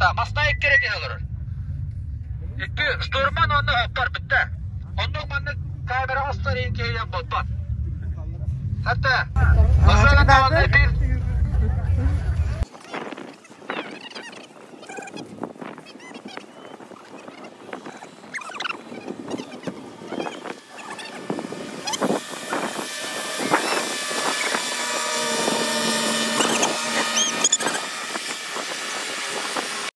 буолуохтаах. Маста икки эрэ киһи олорор. Икки штурман уонна хоппор бүттэ. Оннук маннык камера устар иһин киһийэн буолбат. Хатта. Басалан даҕаны биир.